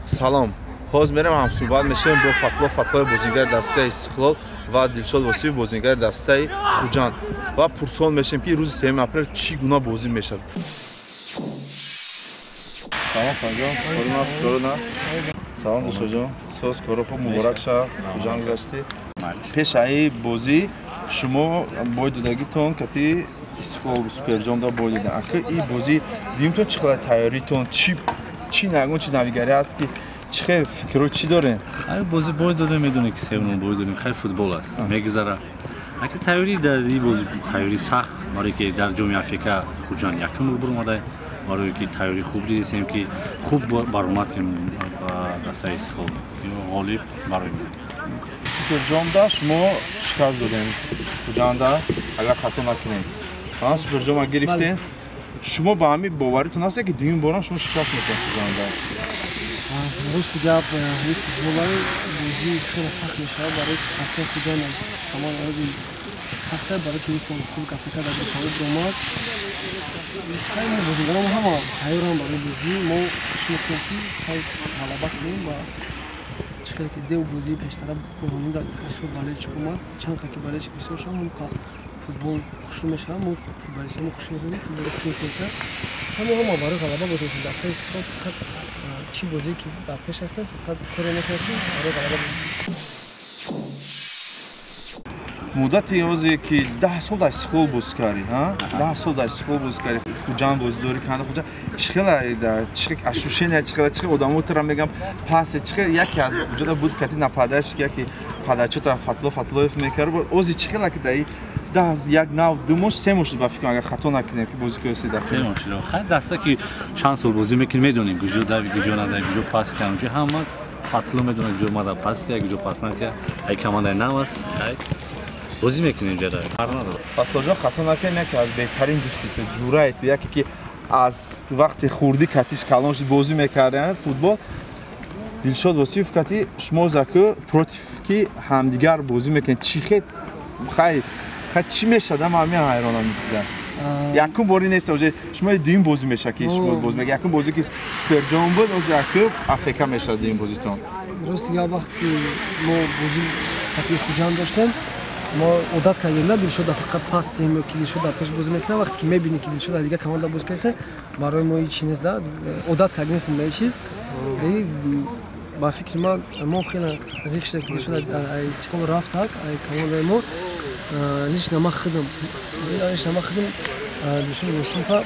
Салом. Ҳоз мерем ҳамсӯҳбат мешавем бо Фатло Фатлоев, бозингари дастаи Истиқлол, ва Дилшод Восиев, бозингари дастаи Хуҷанд, ва пурсон мешавем, ки рӯзи 3 апрел чӣ гуна бозӣ мешавад. Салом, Фанҷон, корун аст? Салом, Дилшодҷон, соз, коро хуб, муборак шавад, Хуҷанд гузаштӣ. Пеш аи бозӣ шумо бой додагитон кати Истиқлол суперҷом да бой додан. Ака, и бозӣ дуюмтон чӣ қадар тайёритон, чӣ нагон, чӣ навигарӣ аст, ки чӣ хел фикрро чӣ дорем? Ай бозӣ бой додем, медонем, ки севнум бой додем, хеле футбол аст, мегузара. Ака, тайёрӣ дар ин бозӣ тайёрӣ сахт, барое ки дар ҷоми Африка Хуҷанд якум рӯ баромада, барое ки тайёрӣ хуб дидистем, ки хуб баромад кунем ба дастаи Истиқлол. Ғолиб барои мо. Суперҷомда шумо шикаст додем Хуҷанда, агар хато накунем. Суперҷома гирифтем. Шумо ба ҳамин боваритон ҳаст, ки дуюм борам шумо шикаст мекунед Хуҷанда? Рости гап, ин футболаи бозӣ хеле сахт мешавад барои аслан Хуҷанд команда ози сахта, барои ки ин Кубок Африка дар группаҳо баромад. Хай, мо бозигарон ҳама тайёрам барои бозӣ, мо кӯшиш мекунем, ки хай ғалаба кунем ва чӣ хеле ки дидем, бозии пештара бо дар бисёр болельщик омад, чанд қа ки болельщик бисёр шавад, мо футбол хушрӯ мешавад, мо футболистҳо мо кӯшиш мекунем, футболро хушрӯ мекунем. Ҳама ҳама барои ғалаба бозӣ мекунем. Дастаи Истиқлол фақат чӣ бозие ки дар пеш ҳастем, фақат коре мекунем, ки барои ғалаба бозӣ. Муддати озе ки 10 сол дар Истиқлол бозӣ кардӣ, 10 сол дар Истиқлол бозӣ кардӣ, Хуҷанд бозӣ дорӣ, канда Хуҷанд, чӣ хела чӣ ощущения, чӣ хела, чӣ одамо тура мегам пасе, чӣ хел яке аз Хуҷанда буд кати нападающий, ки яке падачота Фатло Фатлоев мекард, ози чӣ хела ки даи даҳ як нав 2 моҳ, 3 моҳ шуд, ба фикрам, агар хато накунем, ки бозӣ кардӣ дар 3 моҳ шуд. Хай, даста ки чанд сол бозӣ мекунем, медонем куҷо дави, куҷо надави, куҷо пас кардем, куҷо ҳама Фатло медонад, куҷо мада пас я, куҷо пас накард. Ай командаи нав аст, хай бозӣ мекунем, ҷада фарқ надорад. Фатлоҷон, хато накунем, яке аз беҳтарин дӯсти ту, ҷурае ту, яке ки аз вақти хурдӣ катиш калон шуд бозӣ мекардем футбол, Дилшод Восиев кати шумо заку против ки ҳамдигар бозӣ мекунед, чӣ хел хай хай чӣ мешавад, ман ҳамин ҳайронам мечида. Якум бори нест, уже шумо дуюм бозӣ мешавад, ки шумо бозӣ мекунед. Якум бозӣ ки суперҷом буд, оз якум АФК мешавад дуюм бозитон. Рости гап, вақте ки мо бозӣ кати Хуҷанд доштем, мо одат кардем, на Дилшод фақат пас тем ё ки Дилшод дар пеш бозӣ мекунад. Вақте ки мебинӣ, ки Дилшод дар дигар команда бозӣ кардааст, барои мо ҳеҷ чиз нест, да одат кардем нестем ба ҳеҷ чиз. Ба фикри ман, мо хеле зиқ шуда, ки Дилшод Истиқлол рафт, так командаи мо лично ман худам Дилшод Восиева,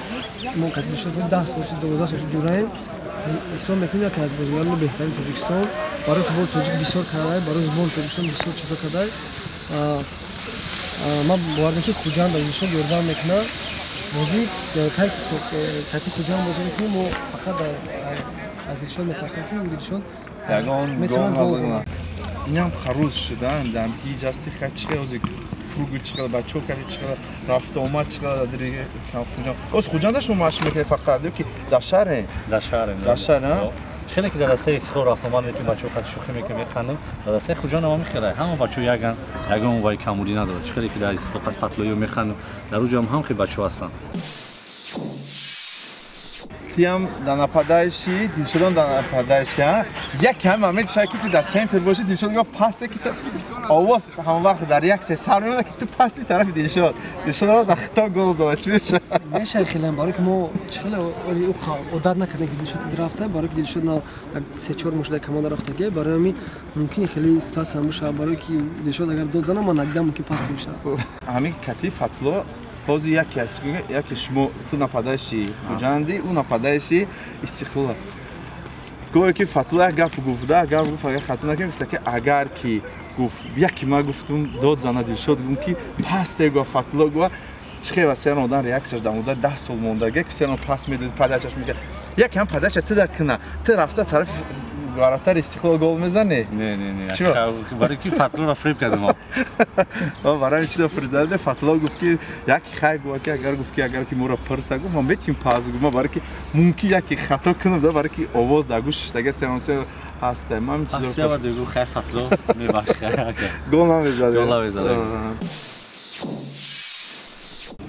мо кати Дилшод 10 сол шуд, 12 сол шуд ҷураем, ҳисоб мекунем яке аз бозигарони беҳтарини Тоҷикистон, барои футболи тоҷик бисёр кардае, барои сборни Тоҷикистон бисёр чизо кардае. Ман бовар дорам, ки Хуҷанд ба Дилшод ёрдам мекунад. Бозӣ кати Хуҷанд бозӣ мекунем, мо фақат аз Дилшод метарсем, ки Дилшод метавонад гол занад. Инам харӯз шуда, дар ҳеҷ ҳасти, хай чӣ хел ози кругу чӣ хел бачаҳо кади, чӣ хел рафту омад, чӣ хел дар Хуҷанд? Оз Хуҷанда шумо машқ мекунед фақат ё ки дар шаҳре? Дар шаҳре. Дар шаҳр, а? Хеле ки дар дастаи Истиқлол рафту омад мекунем, бачаҳо қад шӯхӣ мекунем, механдем. Дар дастаи Хуҷанд ҳам хеле ҳама бачаҳо яган, ягон вай камбудӣ надорад. Чӣ хеле ки дар Истиқлол қад фатлоиё механдем, дар уҷо ҳам хеле бачаҳо ҳастанд. Тиам дар нападающий, Дилшодам дар нападающий, а? Як ҳам момент шояд, ки ту дар центр бошӣ, Дилшод гуфт пасте, ки ту овоз ҳамон вақт дар як се сар меомад, ки ту пасти тарафи Дилшод. Дилшод дар хито гол зада, чӣ мешавад? Мешавад хеле, барои ки мо чӣ хеле одат накардем, ки Дилшод рафта, барои ки Дилшод на 3-4 моҳ шуда команда рафтаге, барои ҳамин мумкин хеле ситуация бошад, барои ки Дилшод агар дод занад, ман надидам, мумкин пасти бишавад. Ҳамин кати Фатло ҳозир яке аст, яке шумо, ту нападающий Хуҷанди, ӯ нападающий Истиқлол. Гӯё ки Фатло як гап гуфта, гап гуфт, агар хато накунем, гуфта ки агар ки гуфт, яке ман гуфтум дод зана Дилшод, гуфт ки пасте, гуфт Фатло, гуфт чӣ хел васиян одан реаксияш дар муддати 10 сол мондаге, ки серон пас медод, падачаш мекард. Яке ҳам падача ту дар кина, ту рафта тарафи вратарь Истиқлол гол мезанӣ? Не, не, не. Барои ки Фатлоро фреб кардем. Барои чизо фреб задем, Фатло гуфт ки яке хай гуфт, ки агар гуфт, ки агар ки моро пурса, гуфт ман метавонем пас, гуфт ман барои ки мумкин яке хато кунам, да барои ки овоз дар гӯшаш дага серон се ҳаста. Ман чизо пас ява гуфт хай Фатло мебахшад. Гол намезад. Гол намезад.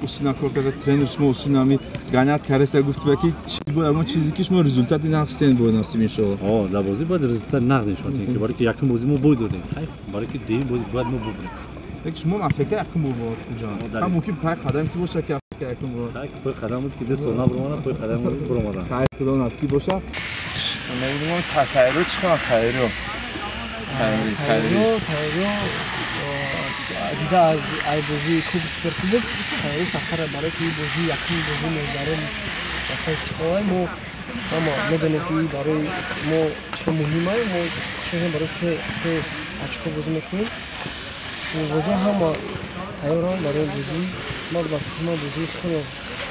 усилан кор карда, тренер шумо усилан ами ганят кареса гуфт ки чиз бояд ягон чизе ки шумо результати нағз тен бояд насиб иншоалло. О, дар бозӣ бояд результат нағз нишон диҳем, ки барои ки якум бозӣ мо бой додем. Хайф, барои ки дуюм бозӣ бояд мо бубрем. Лекин шумо АФК якум буд Хуҷанд. Ҳам мумкин пай қадам ки боша ки АФК якум буд. Хайф, пой қадам буд ки 2 сол набуромада, пой қадам буромада. Хайр, худо насиб боша. Мегӯям тайро чӣ кунам тайро? Тайро дида аз ай бозии куб суперкубок тайёри сахтара, барои ки бозии якум бозӣ барои дастаи Истиқлол мо ҳама медонем ки барои мо чӣ муҳим ай, мо кӯшиш барои се очко бозӣ мекунем. Бозӣ ҳама тайёранд барои бозӣ. Ман ба фикри ман бозии хеле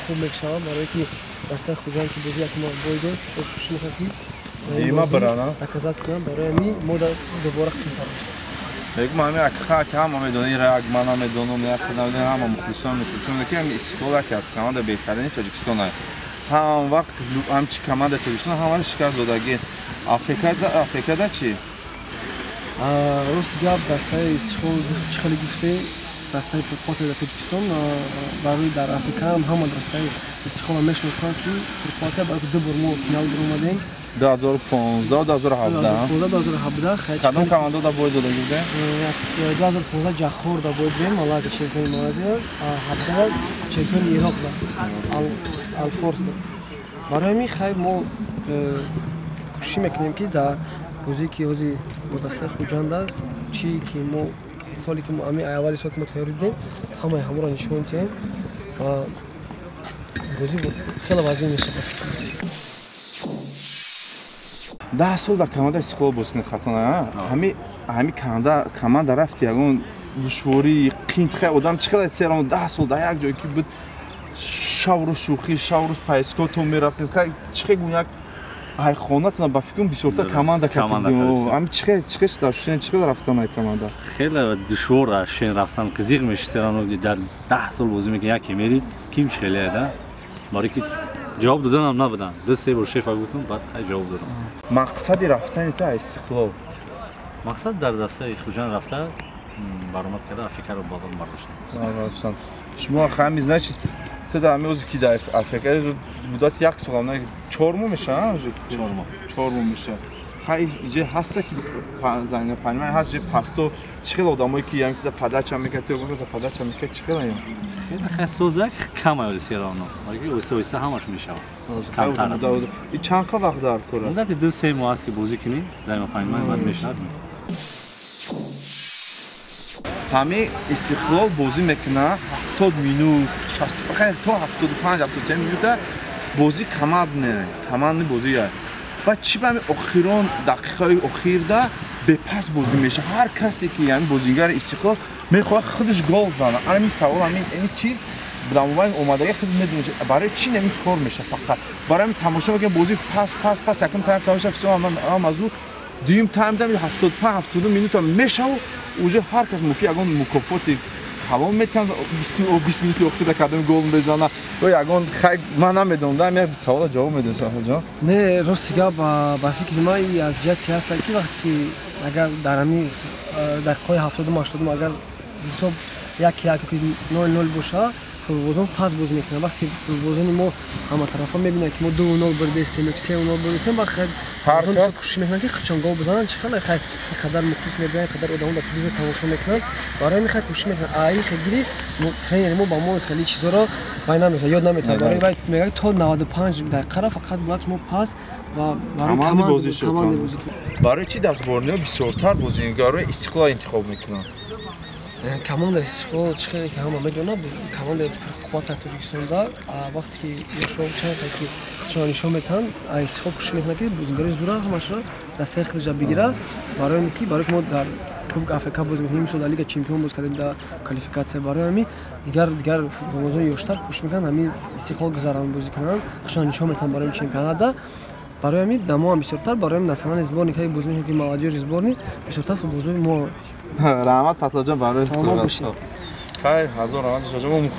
хуб мешавад, барои ки дастаи Хуҷанд ки бозии якум бой дод, боз кӯшиш мекунад ки дима барана доказат кунад, барои ҳамин мо дубора қимтар мешавад. Мегӯм ҳамин ҳақиқат ки ҳама медонад, ира ман намедонам, я худ намедонам, ҳама мухлисон мухлисон ки ҳамин Истиқлол яке аз команда беҳтарини Тоҷикистон аст. Ҳам вақт ҳамчи команда Тоҷикистон ҳамаро шикаст додагӣ. АФК-да чӣ? Рости гап, дастаи Истиқлол чӣ хеле гуфте, дастаи пурқуввате дар Тоҷикистон, барои дар АФК ҳам ҳама дастаи Истиқлолро мешиносанд ки пурқуввате, барои ки ду бор мо финал баромадем. 2015, 2017. 2017. Кадом команда да бой додагӣ будем? 2015 Ҷахор да бой додем, Малайзия, чемпиони Малайзия, 17 чемпиони Ироқ да, Алфорс да. Барои ҳамин хайр мо кӯшиш мекунем ки дар бозие ки ҳозир бо дастаи Хуҷанд аст, чӣ ки мо соли ки мо ҳамин аввали сол ки мо тайёрӣ дидем, ҳамаи ҳамонро нишон диҳем ва бозӣ хеле вазнин мешавад. 10 сол дар командаи Истиқлол боз кунед хато на? Ҳами команда рафти ягон душворӣ қинт хай одам чӣ қадар серам 10 сол дар як ҷой ки буд, шаврӯз шӯхӣ, шаврӯз пайскотон мерафтед, хай чӣ хел як ай хонатона ба фикрам бисёртар команда катидем. Ҳами чӣ хел дар шен чӣ хел рафтан ай команда? Хеле душвор аст шен рафтан, қизиқ меши серам дар 10 сол бозӣ мекунӣ, яке мери ким чӣ хеле да? Барои ки ҷавоб доданам набудам. 2-3 бор шефа гуфтам, баъд хай ҷавоб додам. Мақсади рафтани та Истиқлол? Мақсад дар дастаи Хуҷанд рафта, баромад карда, АФК-ро боло бардоштан. Бардоштан. Шумо ҳами значит ту дар ҳами ози ки дар АФК муддати як сол на 4 моҳ мешавад, 4 моҳ. 4 моҳ мешавад. Хай иҷе ҳаста ки зайна панимай ҳаст ҷе пасто чӣ хел одамое ки яъне тида падача мекард, ё гуфта падача мекард, чӣ хел аян? Хеле хай созак кам аёли серано. Барои оҳиста оҳиста ҳамаш мешавад. Камтар аст. И чанд қа вақт дар кора? Муддати 2-3 моҳ аст ки бозӣ кунӣ, зайна панимай баъд мешавад. Ҳами Истиқлол бозӣ мекунад 70 минут, 60 то 75, 73 минута бозӣ командне, командни бозӣ аст. Баъд чӣ ба ҳамин охирон дақиқаҳои охирда бепас бозӣ мешавад? Ҳар касе ки яъне бозигари Истиқлол мехоҳад худаш гол занад. Ҳамин савол, ҳамин чиз дар мобайн омадагӣ худ медонед барои чӣ ҳамин кор мешавад фақат? Барои ҳамин тамошо мекунем бозӣ пас пас пас якум тайм тамошо всё ҳам аз ӯ дуюм тайм дам 75 72 минута мешавад, уже ҳар кас мумкин ягон мукофоти калон метиҳанд, 20 минути охирда кардем гол мезана ё ягон хай ман намедонам, дам як савола ҷавоб медонам Шаҳроҷон. Не, рости гап ба фикри ман аз ҷиҳати ҳастанд ки вақте ки агар дар ҳамин дақиқаҳои 70-80 агар ҳисоб 1-1 ки 0-0 бошад, футболбозон пас бозӣ мекунанд. Вақте футболбозони мо ҳаматарафа мебинанд ки мо 2-0 бурдастем ё 3-0 бурдастем, баъд хай кӯшиш мекунанд ки худшон гол бизананд. Чӣ хеле хай қадар мухлис мебинанд, қадар одамон дар телевизор тамошо мекунанд, барои ҳамин хай кӯшиш мекунанд. Ай хелгири тренери мо ба мо хеле чизоро вай намекунад, ёд наметавад. Барои вай мегӯяд то 95 дақиқаро фақат бояд шумо пас ва барои команди бозӣ кунед. Барои чӣ дар сборниҳо бисёртар бозигарои Истиқлол интихоб мекунанд? Командаи Истиқлол чӣ хеле ки ҳама медонад, командаи пурқувват дар Тоҷикистонда. Вақте ки ёшҳо чанд хел ки худшонро нишон метаҳанд, Истиқлол кӯшиш мекунад ки бозигарои зура ҳамашро дастаи худашро бигирад, барои ки мо дар Кубок АФК бозӣ мекунем, мисол дар Лига Чемпион боз кардем дар квалификатсия. Барои ҳамин дигар футболбозони ёштар кӯшиш мекунанд ҳамин Истиқлол гузаранд бозӣ кунанд, худшонро нишон метаҳанд барои чемпионатда. Барои ҳамин дар мо ҳам бисёртар барои национальный сборник ҳаи бозӣ мекунем ки молодёжи сборник бисёртар футболбозони мо. Раҳмат Фатлоҷон барои Саломат бошед. Хайр, ҳазор раҳмат.